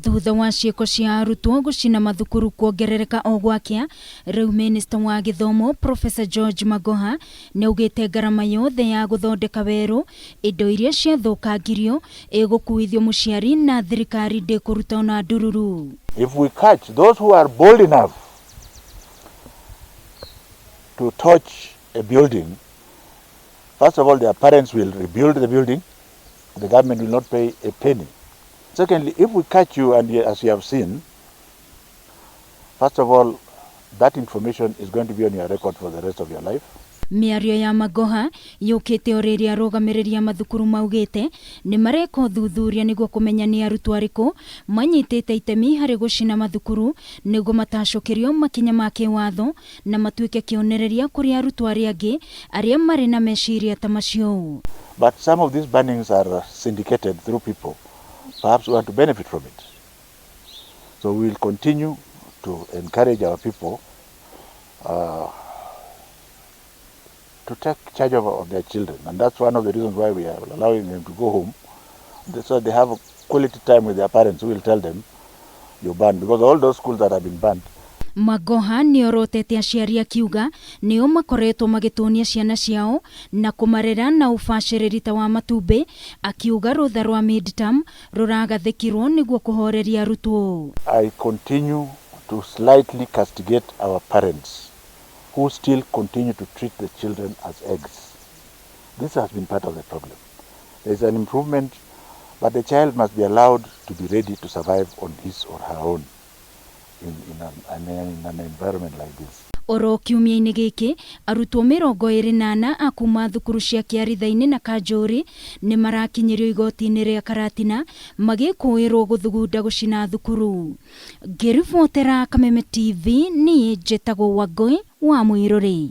Thutha wa ciĩko cia arutwo gũcina mathukuru kuongerereka o gwakĩa, rĩu minista wa gĩthomo Professor George Magoha nĩaugĩte ngarama yothe ya gũthondeka werũ indo iria ciathũkangirio ĩgũkuithio mũciari na thirikari ndĩkũruta ona ndururu. If we catch those who are bold enough to touch a building, first of all, their parents will rebuild the building. The government will not pay a penny. Secondly, if we catch you, and as you have seen, first of all, that information is going to be on your record for the rest of your life. Mĩario ya Magoha yũkĩte o rĩrĩa arũgamĩrĩri a mathukuru maugĩte nĩ mareka ũthuthuria nĩguo kũmenya nĩ arutwo arĩkũ manyitĩte itemi harĩ gũcina mathukuru nĩguo matacũkĩrio makinya ma kĩwatho na matuĩke kĩonereria kũrĩ arutwo arĩa angĩ arĩa marĩ na meciria ta macio. But some of these burnings are syndicated through people, perhaps who want to benefit from it. So we will continue to encourage our people to take charge of their children. And that's one of the reasons why we are allowing them to go home, so they have quality time with their parents who will tell them, you burn. Because all those schools that have been burned, Magoha nĩorotete aciari akiuga nĩo makoretwo magĩtũnia ciana ciao na kũmarera na ũbacĩrĩri ta wa matumbĩ, akiuga rũtha rwa midterm rũragathĩkirwo nĩguo kũhoreria arutwo. I continue to slightly castigate our parents who still continue to treat the children as eggs. This has been part of the problem. There is an improvement, but the child must be allowed to be ready to survive on his or her own in an environment like this. Oro kiumia-inĩ gĩkĩ, arutwo 24 a kuma thukuru cia Kĩaritha-inĩ na Kanjũri nĩ marakinyĩrio igoti-inĩ rĩa Karatina magĩkũĩrwo gũthugunda gũcina thukuru. Ngĩribotera Kameme TV, niĩ njĩtagwo Wangũi wa Mwĩrũrĩ.